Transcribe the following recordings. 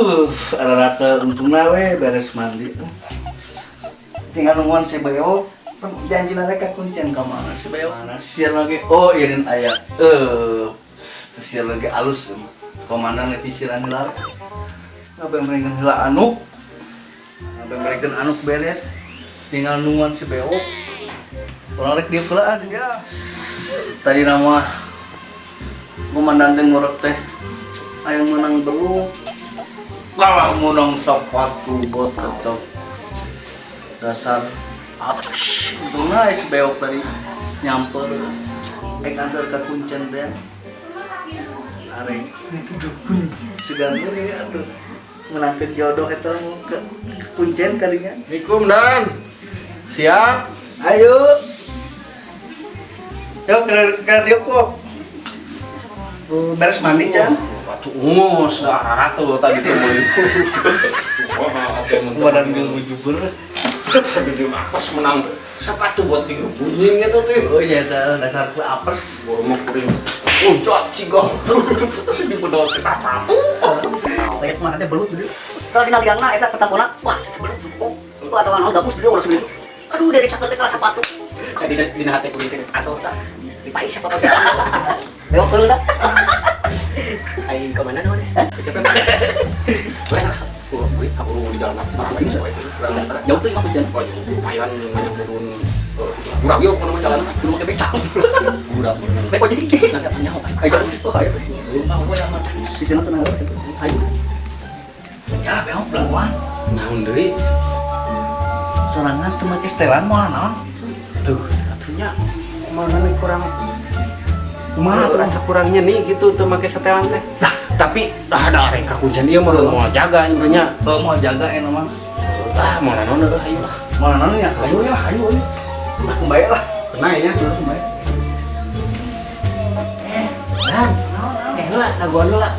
Aduh, rata untungna we beres mandi. Tinggal nungguan si Beo. Janji ka kuncen ka mana si Beo? Mana sisir lagi? Oh, irin aya. Sisir lagi alus. Komandan lagi sisiran heula. Ngabemerikeun heula anuk. Ngabemerikeun anuk beres. Tinggal nungguan si Beo. Urang rek dieu heula dia. Tadi nama komandan teh ngurek teh aya menang beluk. Kalah menang sepatu bot atau dasar apes. Untungna si Bewok tadi nyamper antar ka kuncen teh arek sugan deui atuh menangkeun jodoh eta ke kuncen kalinya. Assalamualaikum Dan. Siap. Ayo. Yo ke dia kok. Beres mandi can. Batu ungus dah ratu tadi tuh meuli. Wah, atuh mun Badan geus mujubur. Tapi dia apes menang sepatu buat tiga bunyi gitu tuh. Oh iya eta dasar ku apes. Gua mau kuring. Ucot si goblok terus dibedol ke sepatu. Banyak mana teh belut gede. Kalau dina liangna eta ketapona, wah belut. Oh, wah atawa naon gabus gede ulah segitu. Aduh, derek sakeun teh kalah sepatu. Jadi dina hate kuring teh atuh tah. Dipais sepatu teh. Bewok keuleuh dah. Aing ke mana naon? Kecepet. Wah, gua kaburu di jalan apa ini soe. Jauh tuh imah kuncen. Oh, lumayan banyak turun. Kurang yuk kalau jalan. Kudu make becak. Kurang. Naik ojek. Nanti apanya Ayo, oh ayo. Lupa gua ya mah. Sisina tenang ayo. Ya, bewok belaguan. Naon deui? Sorangan teu make setelan moal naon. Tuh, atunya mana nih kurang Kumaha kumaha rasa kurangnya nih gitu tuh make setelan teh. Nah, tapi dah ada arek ka kuncen ieu mah mau jaga nya. Oh, mau jaga enak mah. Ah, mau naon euy ayo lah. Mau naon ya? Ayo ya, ayo ayo. Lah kumbaye lah. Kena ya. Kumbaye. Dan, heula dagoan heula.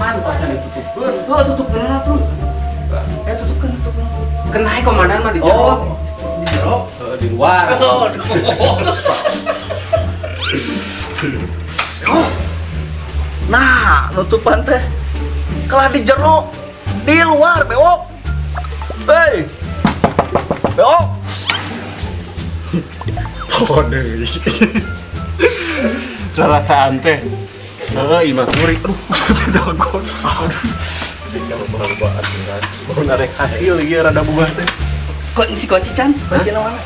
Pan pacan ditutupkeun. Oh, tutupkeun lah tuh. Tutupkeun, tutupkeun. Kena komandan mah di jero. Oh, di jero. Heeh, di luar. Oh, oh. Nah, nutupan teh kalah di jero, di luar bewok. Hei. Bewok. Oh, deui. Rarasaan teh. Heeh, imah kuring. Aduh, dagon. Aduh. Kalau kan. Baru narek hasil ieu rada bunga teh. Kok isi kunci can? Kunci mana?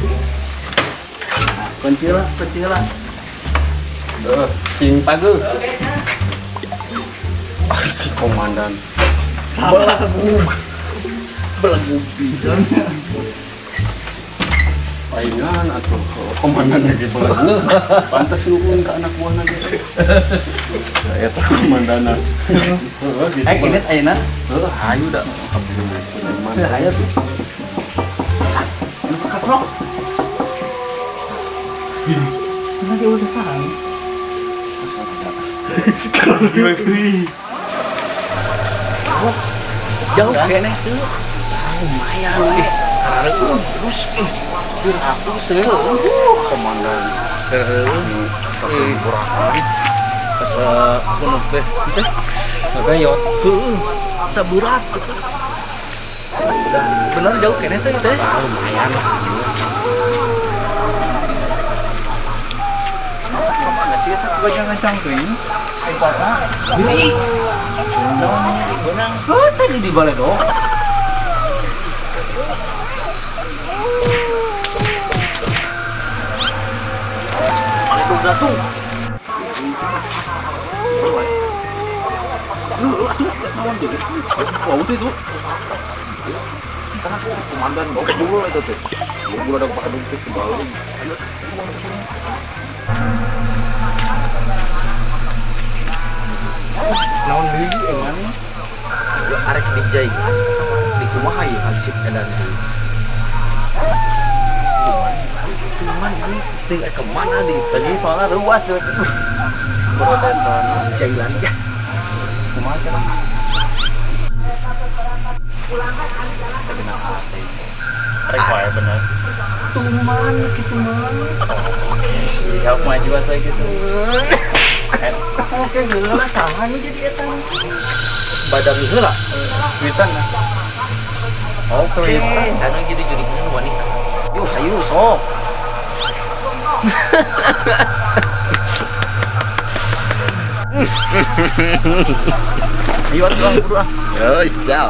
Kunci lah, kunci lah. Duh, sing pageuh. Ah, si komandan. Salah. Belegu pisan. Palingan atuh komandan lagi belegu. Pantes nuhun ka anak buahna ge. Eta komandana. Heeh, gitu. Eh, ini ayeuna. Heeh, hayu da. Heuh, hayu tuh. Anu katrok. Nanti udah sarang. Jauh kayaknya itu. Lumayan nih. Karena terus aku tuh Komandan. Asa kuno teh. Teh. Gayot. Heeh. Saburat gitu. Bener jauh kayaknya teh teh. Ah, lumayan lah. Sama sih sak gajang-gajang tuh ini. Ini. Benang. Oh, tadi di balai dong. Balai dong datang. Atuh, naon deui? Wah, itu. Sana komandan oke dulu itu teh. Gua ada pakai dompet ke bawah. Naon deui emang? Arek dijaikan di kumaha ieu hansip edan deui. Cuman ini teu ke mana di Tadi soalnya ruas tuh. Jailan ya. Kumaha cenah? Arek wae bener. Tuman kitu mah. Oke, siap maju atau gitu. Oke, geula saha nu jadi eta. Badami heula. Duitan. Oh, Eh, sana gitu jurigna nu wani saha. Yuh, hayu sok. Ayo atuh ah, buru ah. Yo, siap.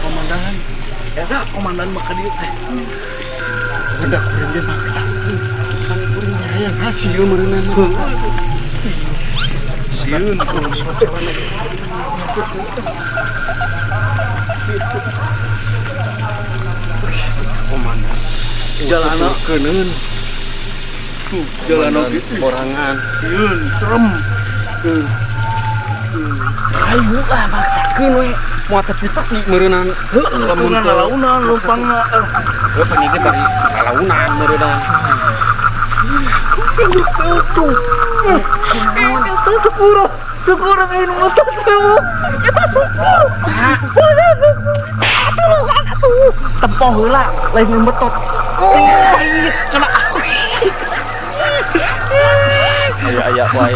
Komandan. Eta komandan mah ka dieu teh. Udah kuring ge maksa. Kan kuring hayang hasil meureunna mah. Sieun kuring Komandan. Jalana keuneun. Tuh, jalana Komandan borangan. Sieun, serem. Ayo lah maksakeun we. Moal tepi-tepi meureunna. Heeh, lamun lalaunan lumpangna. Heuh, pan ieu bari lalaunan meureunna. Tuh. Eta sepuro. Sepuro kain motor sewu. Eta sepuro. Atuh, atuh. Tempo heula lain nu betot. Oh, kena aku. Aya-aya wae.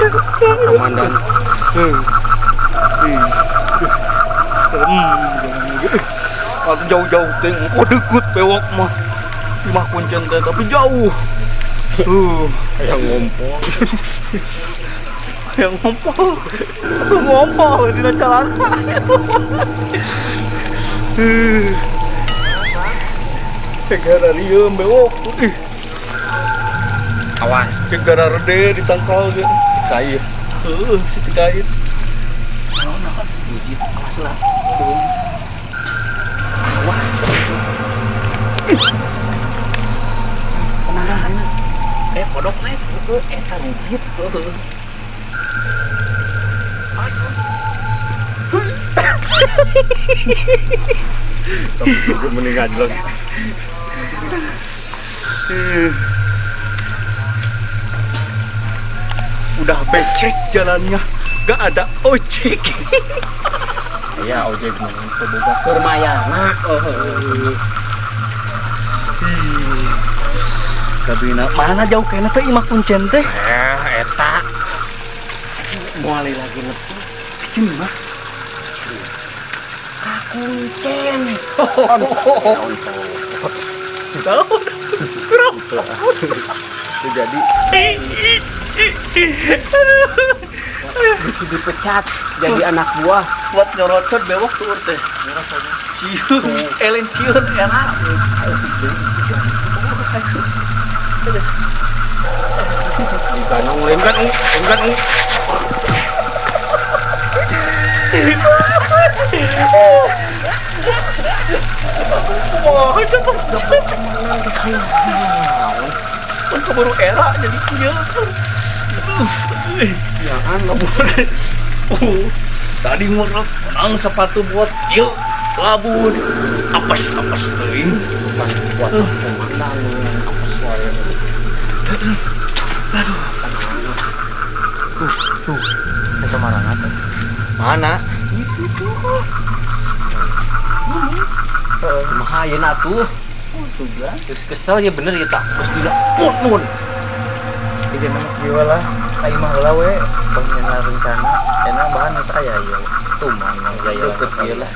Komandan. Serem. Atau jauh-jauh teh kok deket bewok mah. Imah kuncen teh tapi jauh. Hayang ngompol. Yang ngompol. Tuh ngompol dina calana. Tegara rieum bewok. Ih, Awas. tegara rede ditangkal ge. Kait. Heeh, si tikait. Wujud, awas lah. Awas. Komandan. Eh, kodok nih. Eta wujud. As. Sampai juga mending ngajleng. Udah becek jalannya, gak ada ojek. Iya, ojek mah teu boga keur mayarna. Kabina mana jauh kayaknya teh imah kuncen teh. Eh, eta. Moal lagi nepi. Kecil mah. Kakuncen. Tahu. Kurang. Jadi bisa dipecat jadi anak buah. Buat nyorocot bewok tuh teh. Sieun, elen sieun era. Diganong lain kan, lain kan. Wah, cepet. Kan keburu era jadi kieu. Jangan labur. Tadi ngurek menang sepatu buat kieu labur. Apes-apes teuing. Buat komandan apes wae. Aduh. Tuh, tuh. Eta marana teh. Mana? Itu tuh. Kumaha ayeuna atuh? Sudah. Geus kesel ya bener ya tak. Geus dina mun. Jadi mah kieu lah. Ka imah heula we, bangun rencana. Enak bahan geus aya ieu. Tuman Mang Jaya. Deket ieu lah.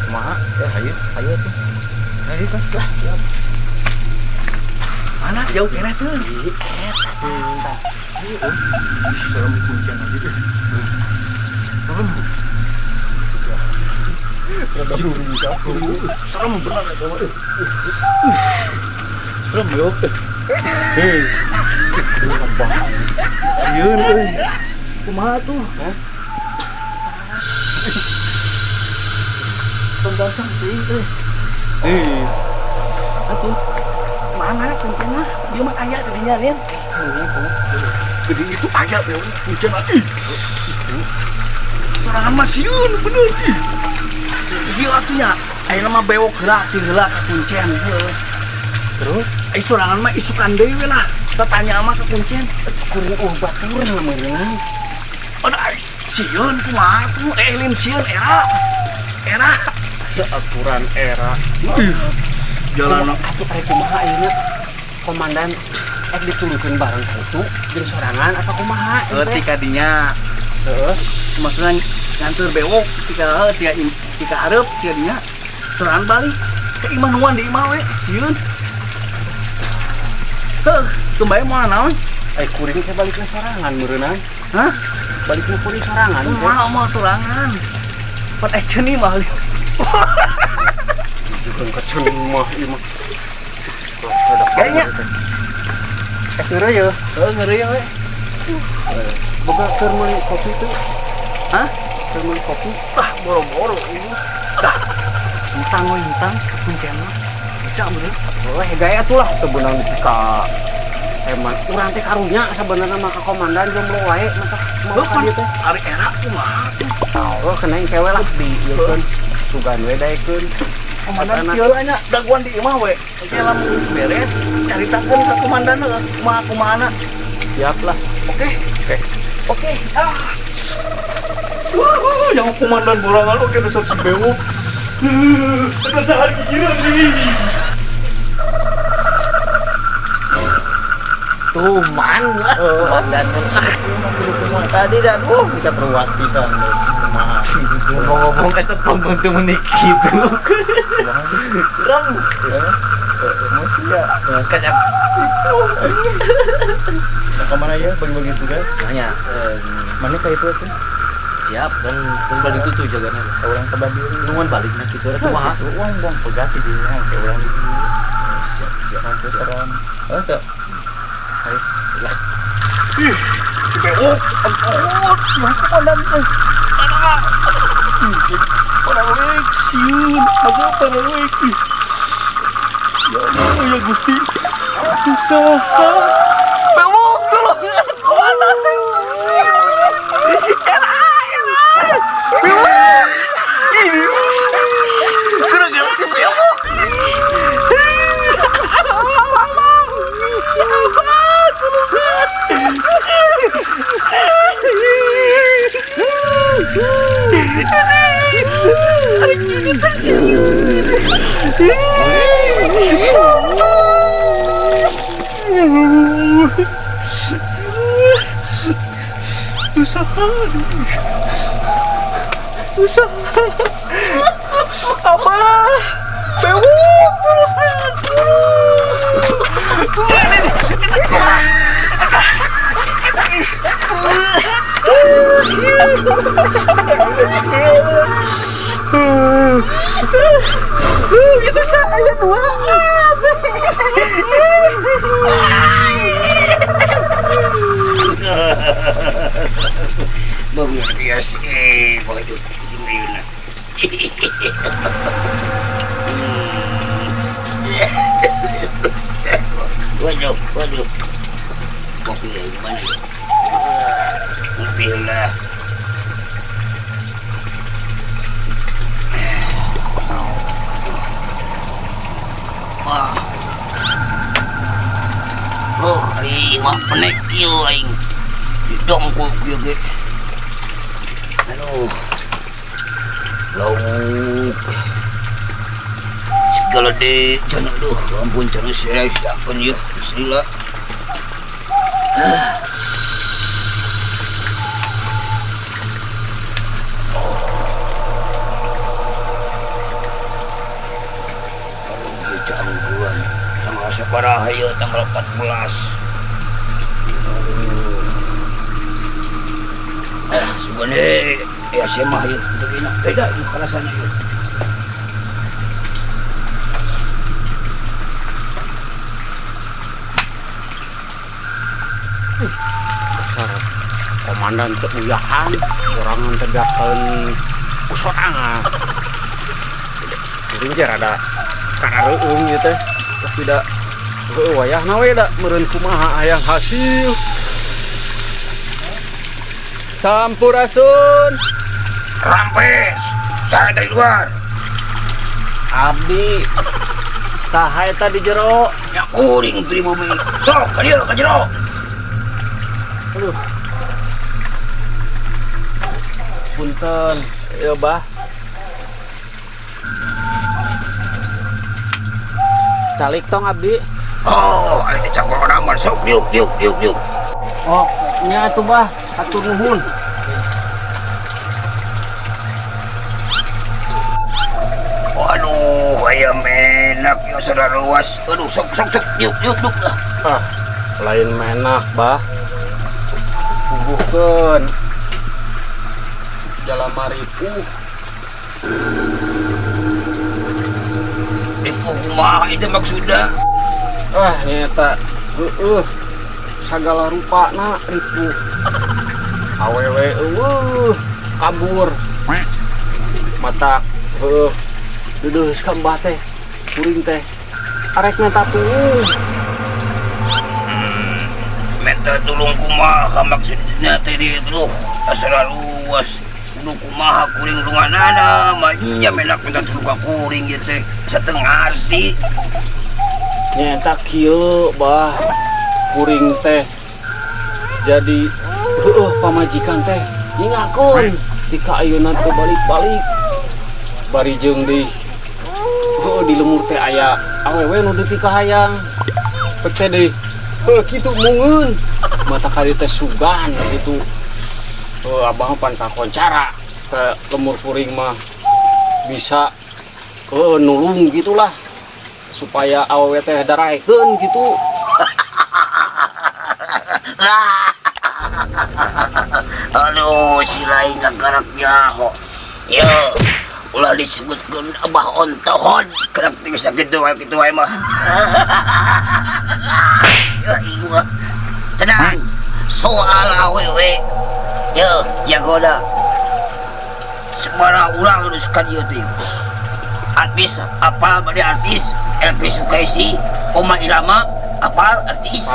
Kumaha? Ya hayu. Ayo tuh. Hayu pas lah. Mana jauh kena tuh? Serem kuncian aja deh. Serem. Serem benar ya kamu. Serem yo. Hei. Sieun euy. Kumaha tuh? Hah? Tong-tong teuing euy. Eh. Atuh. Mana kuncinya? Dia mah aya di dinya nih. Gede itu aya beo kuncinya. Ih. Sorangan mah sieun bener ih. Ieu atuh nya. Ayeuna mah bewok heula ti heula ka kuncen. Heuh. Terus Ai sorangan mah isukan deui we lah. Tatanya mah ka kuncen. kuring eueuh batur meureunna. Aduh, ai sieun kumaha tuh? Eh lain sieun era. Era. Aturan era. Ih. Jalan Atuh arek kumaha ayeuna? Komandan dituluykeun bareng ka itu jeung sorangan atau kumaha? Heuh, kadinya. Heeh. Maksudnya nganter bewok tika tika tika hareup tika dinya. Sorangan balik ke imah nuan di imah we, sieun. Heuh, tumbae moal naon? Ai kuring teh balikna sorangan meureunang. Hah? Balikna kuring sorangan. Moal moal sorangan. Pan eceun mah. Juga keceun mah ieu mah. Kayaknya. Ngeri ya? Heeh, ngeri ya we. Boga keur meuli kopi tuh. Hah? Keur meuli kopi? Ah, boro-boro ieu. Dah. Hutang we hutang kuncen mah. Bisa bener. Boleh gaya atuh lah teu beunang ka eman. Urang teh karunya sabenerna mah ka komandan jomblo wae mah mau ka dieu teh. Ari era kumaha tuh. Oh, kena engke we lah di ieukeun. Sugan we daekeun. Komandan kieu lah nya daguan di imah we. Oke lamun geus beres caritakeun ka komandan kumaha kumahana. Siap lah. Oke. Oke. Oke. Ah. Wah, yang komandan borangan oke dasar si bewok. Dasar gigireun nih. Tuman lah komandan. Tadi dah kita teruas pisan deh. Kumaha. Ngomong-ngomong eta pembantu menik gitu. Serem. Emosi ya. Kasep. Nah, kemana ya bagi-bagi tugas? Nanya. Mana kayak itu tuh? Siap dan balik itu tuh jagana. Orang ke Bandung. Nungguan balik nah kitu rek kumaha? Uang buang pegat di dinya kayak orang di dieu. Siap siap. Serem. Oh, tuh. Ayo. Lah. Ih, si bewok, ampun, mah komandan teh. Paralek sieun, aku paralek. Ya Allah, ya Gusti. Susah. Bewok tolong komandan teh. Era, era. Bewok. Ini gara-gara si bewok. Susah. Apa? Bewok, tolong, tolong. Ini, itu saya dua. Waduh, waduh. Kopi ya, gimana ya? Kopi lah. Wah. Oh, ari mah penek kieu aing. Didong ku kieu ge. Aduh. Lauk. Segala de cenah aduh, ampun cenah saya siapkeun ieu, bismillah. Sabaraha ieu tanggal 14. Ah, subane ya semah ieu teu beda ieu rasana ieu. Dasar komandan teu uyahan, urang tegakeun kusorangan. Kuring ge rada karareueung ieu teh. Tidak wayahna we da meureun kumaha hayang hasil. Sampurasun. Rampes, saya dari luar. Abdi saha eta di jero? Ya kuring pribumi. Sok ka dieu ka jero. Aduh. Punten, ieu bah. Calik tong abdi. Oh, aing teh cangkul aman sok diuk diuk diuk diuk. Oh, nya atuh bah, hatur nuhun. Waduh, ayam enak ya saudara luas. Aduh, sok sok sok diuk diuk diuk lah. Ah, lain menak bah. Bubuhkeun. Jalma ripuh. Ripuh kumaha itu maksudna? Ah, nyata. Heeh. Sagala rupana ripuh. Awewe eueuh kabur. Mata heueuh. Deudeuh ka mbah teh. Kuring teh. Arek minta tulung. Minta tulung kumaha maksudna teh dieu asa luas. Kudu kumaha kuring lunganana mah nya menak minta tulung ka kuring ieu teh. Sateu ngarti. Nyata kieu bah. Kuring teh jadi heueuh pamajikan teh nyingakeun tika ayeuna teu balik-balik. Bari jeung di heueuh di lemur teh aya awewe nu dipikahayang. Pek teh deui heueuh kitu mungeun. Mata kali teh sugan gitu. Heueuh abah pan kakoncara ke lemur kuring mah bisa heueuh nulung gitulah supaya awewe teh daraekeun gitu. Aduh, si lain kakarak nyaho. Yo, ulah disebutkeun abah ontohon, kerak teh bisa kitu wae kitu wae mah. Si lain mah. Tenang, soal awewe. Yo, jagoda. Sabaraha urang geus ka dieu teh. Artis apal bade artis Elvi Sukaesih, Oma Irama apal artis.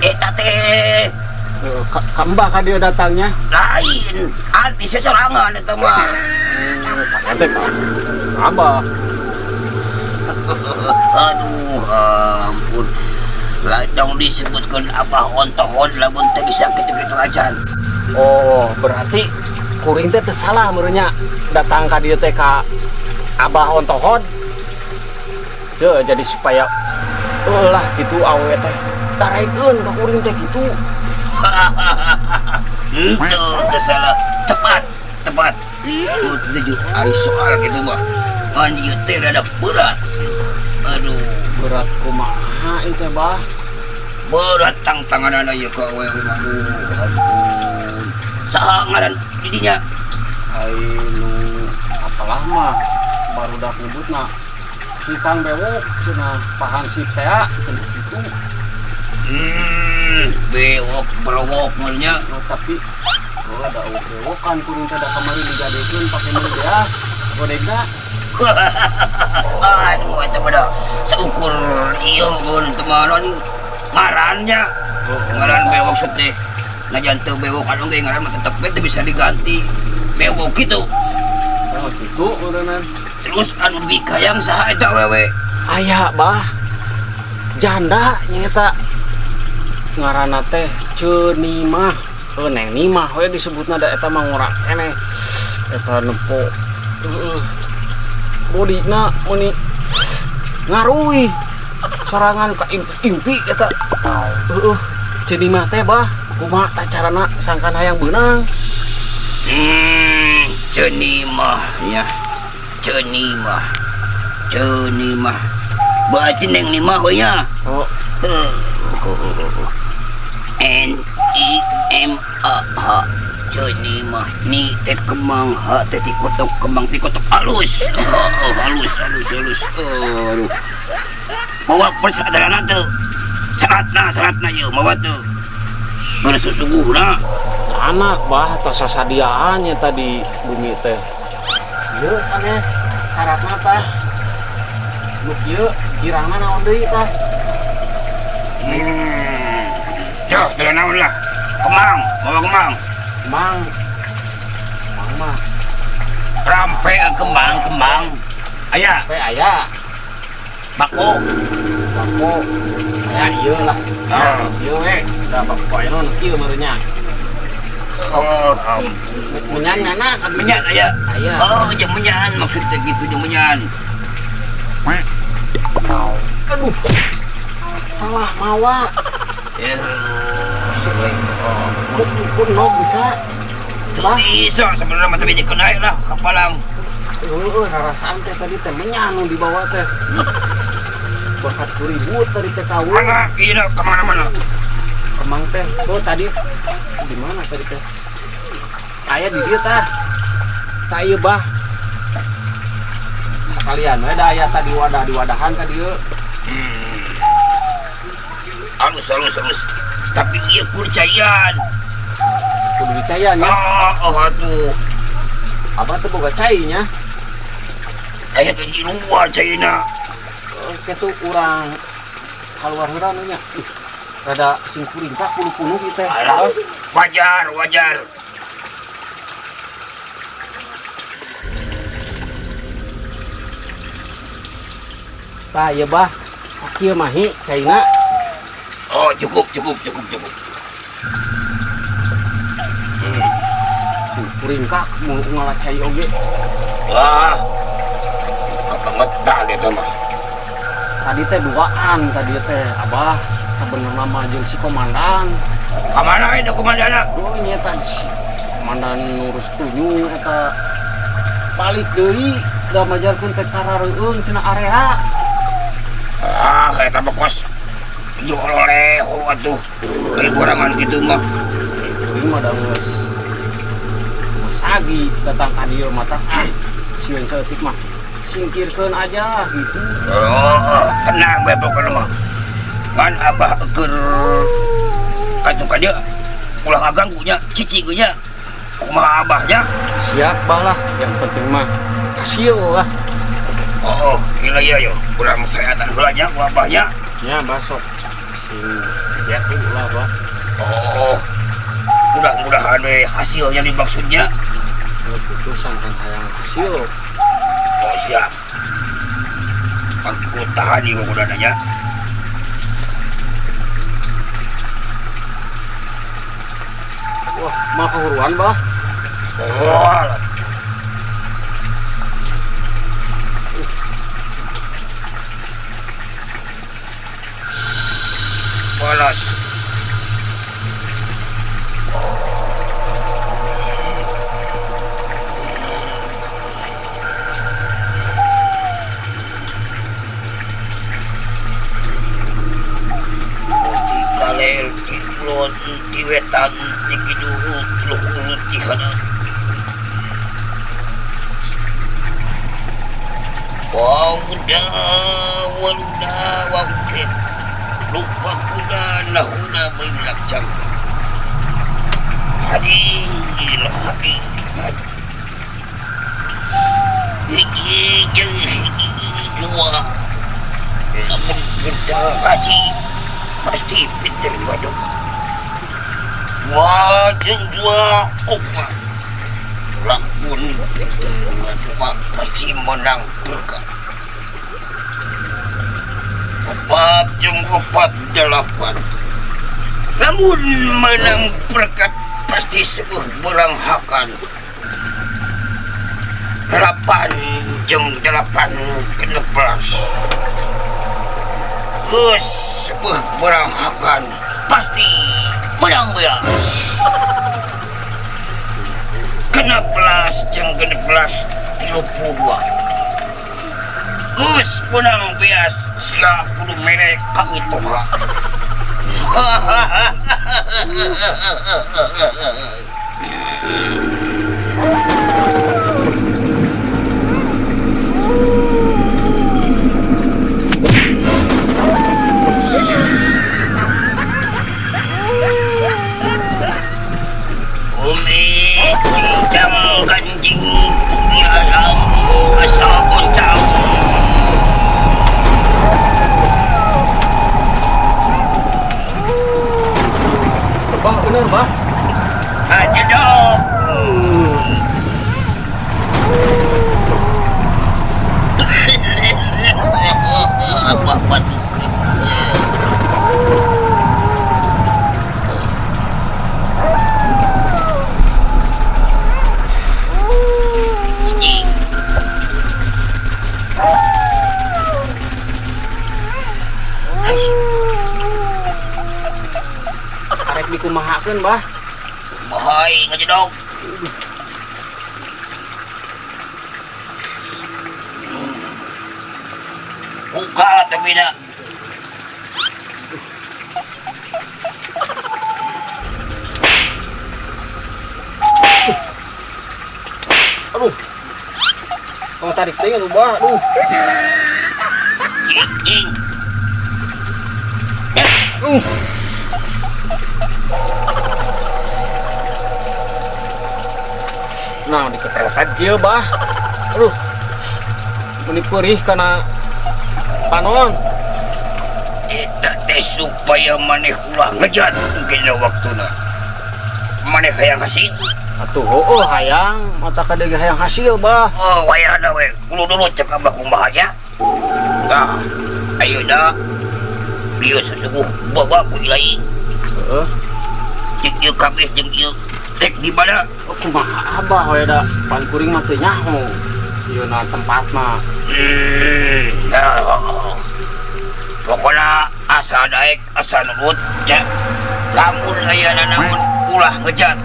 Eta teh. Ka mbah ka dieu datangnya? Lain, artis sorangan eta mah. Teh ka abah. Aduh, ampun. Lain disebutkeun abah ontohon lamun teu bisa kitu-kitu acan. Oh, berarti kuring teh teu salah meureunnya datang ka dieu teh ka abah ontohon. Teu jadi supaya lah gitu awewe teh daraekeun ka kuring teh gitu. Henteu teu salah, tepat, tepat. Tujuh ari soal gitu mah. Ngan ieu teh rada berat. Aduh, berat kumaha ieu teh bah? Berat tangtanganana ieu ka awewe mah. Aduh, ampun. Saha ngaran didinya? Ai nu apalah mah barudak nyebutna si Kang Bewok cenah pahansip teh cenah kitu. Bewok berwok mulnya. Oh, tapi oh, ada bewokan kuring teh da kamari digadekeun pake meuli beas godegna. Aduh, eta mah saukur ieu mun teu ngarannya. Ngaran bewok teh. Najan teu bewok anu ge ngaran mah tetep we teu bisa diganti. Bewok kitu. Oh, kitu meureunnan. Terus anu dikayang saha eta awewe? Aya bah. Janda nya eta. Ngaranna teh Ceunimah. Heuh Neng Nimah we disebutna da eta mah ngora keneh. Eta nempo heueuh. Bodina meuni ngaruih. Sorangan ka impi-impi eta. Heueuh, Ceunimah teh bah, kumaha tah carana sangkan hayang beunang? Ceunimah ya. Ceunimah. Ceunimah. Berarti Neng Nimah we nya. Oh. N I M A H. Ceunimah ni teh kemang h teh tikotok kemang tikotok halus. Oh, halus halus halus. Aduh. Mawa persadaran teu. Syaratna syaratna ieu mawa teu. Bersusuguhna. Anak bah tos sasadiaan nya tadi bumi teh. Ieu sanes syaratna tah. Nu kieu kirangna naon deui tah? Yo, teu naon lah. Kemang, mawa kemang. Kemang. Kemang mah. Rampe kembang kembang. Aya. Rampe aya. Bako. Bako. Aya ieu lah. Ah. Ieu we. Da bako aya nu kieu meureunnya. Oh, ampun. Menyan ngana Menyan aya. Aya. Oh, jeung menyan maksud teh kitu jeung menyan. Aduh. Salah mawa. Ya, Ku nog bisa. Tuh bisa sebenarnya mah tapi dikenaik lah kapalang. Heeh, rarasaan teh tadi teh menyanu di bawah teh. Bakat kuribut tadi teh kawin. Mana iya kemana-mana. Kemang teh. Oh tadi di mana tadi teh? Aya di dieu tah. Tah ieu bah. Sekalian we da aya tadi wadah di wadahan ka dieu. Halus halus halus. Tapi ieu kudu caian. Kudu dicaian ya. Ah, oh atuh. Abah teh boga cai nya. Aya teh di luar caina. Oke tuh urang keluar heula nu nya. Ih, rada sing kuringkak puluh-puluh ieu teh. Alah, wajar wajar. Tah ieu bah. Kieu mahi caina. Oh, cukup cukup cukup cukup. Sing kuringkak mau ngalah cai oge. Wah. Kebangetan eta mah. Tadi teh duaan tadi teh abah sebenarnya mah jeung si komandan. Kamana eta komandana? Oh nya tadi si komandan ngurus tunjung eta balik deui da majarkeun teh karareueung cenah area. Ah, kayak tambah kos. Jololeh, oh atuh. Deui borangan kitu mah. Kuring mah da geus sagi datang ka dieu mah tah ah sieun saeutik mah singkirkeun aja gitu. Oh, tenang bae pokona mah. Ngan abah keur katu ka dieu ulah ngaganggu nya, cicing nya. Kumaha abahnya? Siap bah lah, yang penting mah hasil lah. Oh, gila ya yo. Kurang sehatan heula nya ku abahnya. Ya basok. Sing jatuh lah bah. Oh. Mudah-mudahan we hasil yang dimaksudnya. Keputusan kan hayang hasil. Oh siap. Aku tahan ieu kudu nya. Wah, mah kahuruan bah. Oh. Panas. Ti kaler, ti kulon, ti wetan, ti kidul, ti luhur, ti haneut. Wauda, waluna, wauket. Lupa kuda nahuna berilak cangkang. Hadir hakikat. Hiji jeung hiji dua. Lamun pinter ngaji pasti pinter ngadoa. Dua jeung dua opat. Lamun pinter ngadoa pasti menang berkah. Opat jeung opat delapan. Lamun menang berkat pasti sebuah berang hakan. 8 jeung 8 16. Geus sebuah berang hakan pasti menang beas. 16 jeung 16 32. Geus menang beas sia kudu mere kami toha. Umi kuncang kanjing bumi alam asa goncang. Bah, bener bah. Aja dong. Apa tuh? Bukakeun, Bah. Bahai ngajedog. Buka tapi dah. Aduh. Tong tarik teh atuh, Bah. Aduh. Cicing. Nah, diketelepet kieu, Bah. Aduh. Meni perih kana panon. Eta teh supaya maneh ulah ngejat mungkin waktuna. Maneh hayang hasil. Atuh heueuh hayang, mata kade ge hayang hasil, Bah. Oh, wayahna we. Kudu dulu cek abah kumaha nya. Nah, ayeuna ieu sesungguh bawa ku ilahi. Heeh. Cek ieu kabeh jeung ieu rek di mana? Oh, kumaha abah we da pan kuring mah teu nyaho. Ieu na tempat mah. Pokona asa daek asa nurut ya. Lamun aya naon ulah ngejat.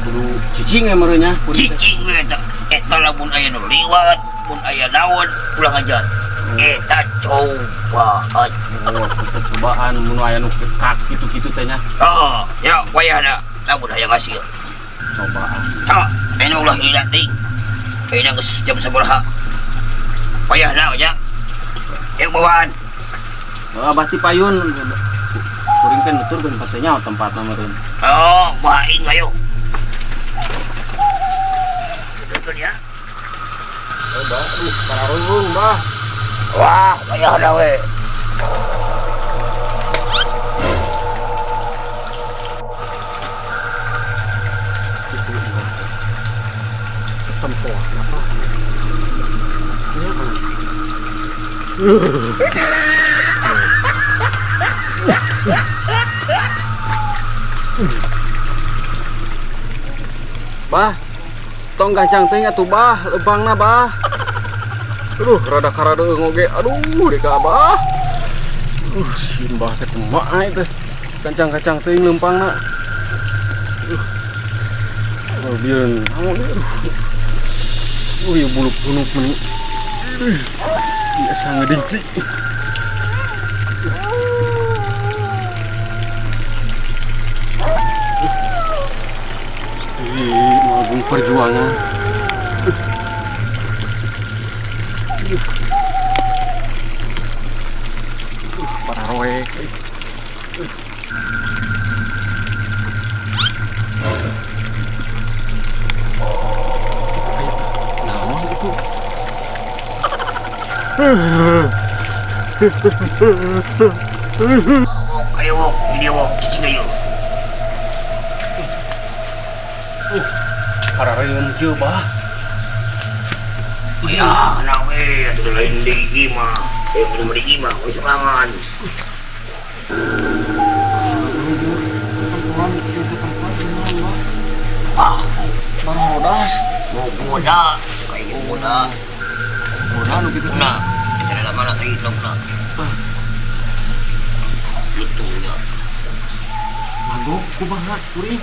Kudu cicing we meureun nya. Cicing we eta. Eta lamun aya nu liwat, mun aya naon ulah ngejat. Eta cobaan. Oh, cobaan mun aya nu kekak kitu-kitu teh nya. Heeh, ya wayahna lamun hayang hasil. Cobaan. Ha, aya ulah lila teuing. Ayeuna geus jam sabaraha. Wayahna nya. Yuk bawaan. Oh, abah ti payun. Kuring teh nuturkeun teh nya tempatna meureun. Oh, bain ayo. Betul ya. Oh, bah, aduh, pararung, bah. Wah, wayahna we. Tempoh apa? Bah, tong gancang teh atuh bah, lempangna bah. Aduh, rada karadeung oge. Aduh, dek abah. Si mbah teh kumaha teh. Gancang-gancang teuing lempangna. Oh, bieu naon ieu? Aduh. Ieu buluk-buluk meni. Biasa ngedingklik. Gusti, Agung perjuangan. Para roek. Naon itu? Kaliwok, kaliwok, cicing ayo. Para reun kieu bah. Ya, nah we, atuh lain deui mah. Belum deui mah, we sorangan. Ah, barodas. Mau boda, kayak gitu boda. Boda nu kitu. Nah, eta da mana teh indokna. Gitu nya. Mabok kumaha kuring?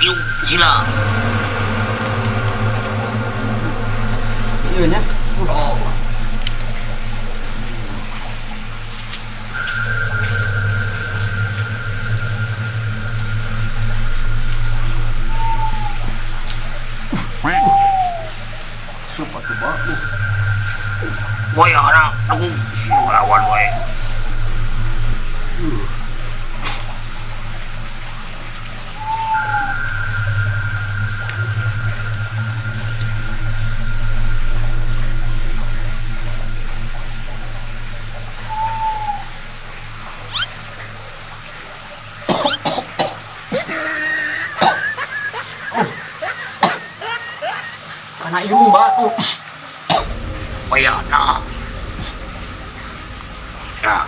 Yuk, sila. Iya nya. Oh. Sumpah tuh, Pak. Woi, anak, aku si lawan woi. Karena irung batu. Bayana. Nah,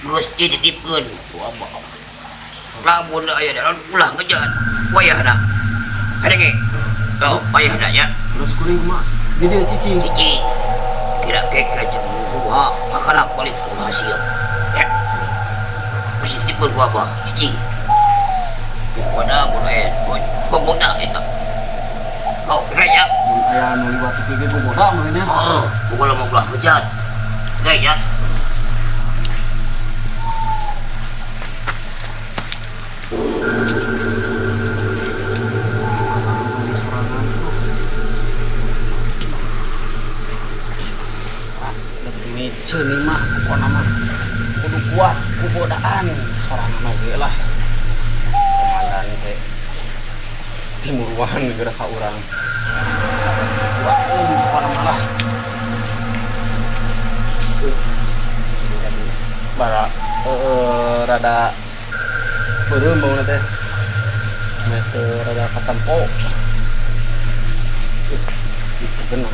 geus dititipkeun ku abah. Lamun aya dalam ulah ngejat. Wayahna. Kadenge. Oh, wayahna nya. Terus kuring kumaha? Di dieu cicing. Cicing. Kira kira jeung buha kakalak balik ku hasil. Ya. Geus dititipkeun ku abah, cicing. Goda boleh. Goda eta. Oh, kayaknya. Mun aya anu liwat kieu ge gogoda mah nya. Oh, pokoknya mau belah hujan. Kayaknya. Ini ceuni mah pokona mah kudu kuat kugodaan sorangan oge lah. Komandan teh timuruan geura ka urang. Kuat pokona mah lah. Bara rada beureum bauna teh. Meh teu rada katempo. Itu genah.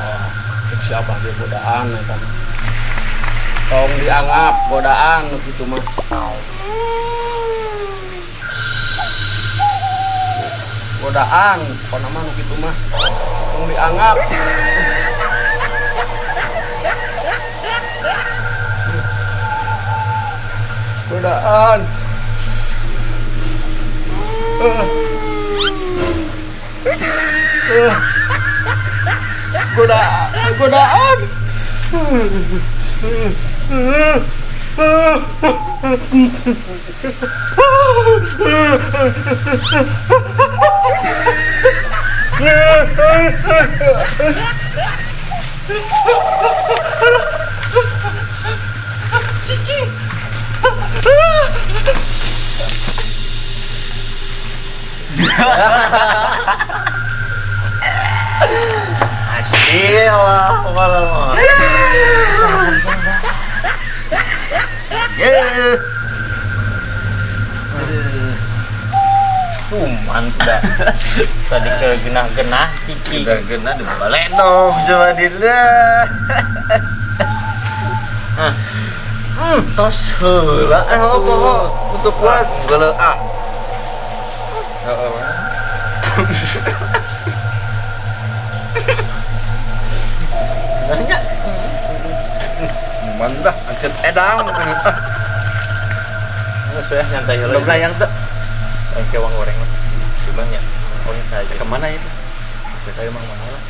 Oh, cek si Abah dia godaan eta mah. Tong dianggap godaan nu kitu mah. Godaan, pokona mah nu kitu mah. Tong dianggap. Godaan. Godaan, godaan. Iya lah, pokoknya mah. Tuman udah. Tadi ke genah-genah cici. Udah genah di baledog coba dila. Tos heula apa kok untuk kuat geuleuh ah. Heeh. Nanya. Mantap, ancet edang. Geus ya nyantai heula. Belum layang tuh. Yang kewang goreng lah. Cuman ya, oh ini saya. Kemana itu? Saya emang mana lah.